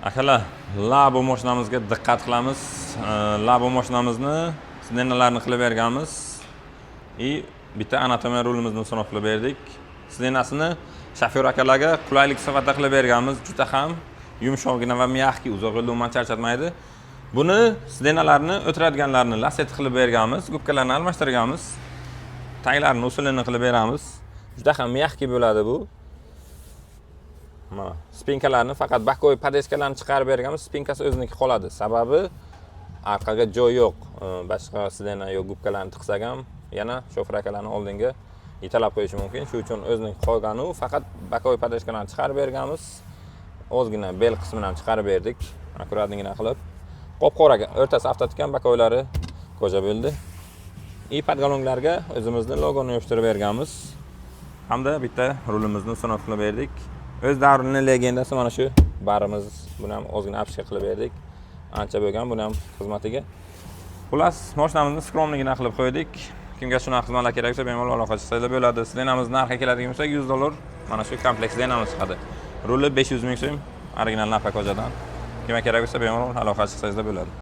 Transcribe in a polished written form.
Akalar, Labo mashinamizga diqqat qilamiz. Labo mashinamizni сиденья larni qilib berganmiz и bitta anatomiya rulimizni установка qilib berdik. Сиденья sini shofyor akalarga qulaylik sifatida qilib berganmiz. Juda ham yumshoqgina va мягкий, uzoq yo'lda umuman charchatmaydi. Buni сиденья larni o'tiradiganlarini лафет qilib berganmiz, губка larni almashtirganmiz. Taglarini usulini qilib beramiz. Juda ham мягкий bo'ladi bu. Mana спинка larni faqat боковой поддержка larni chiqarib berganmiz, спинка si o'ziniki qoladi. Sababi orqaga joy yo'q. Boshqa сиденья yo губка larni tiqsak ham yana shofir akalarni oldinga yetalab qo'yishi mumkin. Shuning uchun o'ziniki qolganu, faqat боковой поддержка larni chiqarib berganmiz. Ozgina bel qismini ham chiqarib berdik, аккуратный gina qilib. Qop-qora, o'rtasi автоткань, боковой lari кожа bo'ldi. И подголовник larga o'zimizni logoni yopishtirib berganmiz. Hamda bitta rulimizni установка qilib berdik. O'z davrining legendasi mana shu barimiz, buni ham ozgina обшивка qilib berdik. Ancha bo'lgan buni ham xizmatiga. Xullas, mashinamizni скромный gina qilib qo'ydik. Kimga shunaqa xizmatlar kerak bo'lsa, bemalol aloqa chiqsanglar bo'ladi. Сиденья miz narxi keladigan bo'lsak, 100 dollar mana shu komplekt сиденья miz chiqadi. Ruli 500 ming so'm, original Nappa кожа dan. Kimga kerak bo'lsa, bemalol aloqa chiqsangizlar bo'ladi.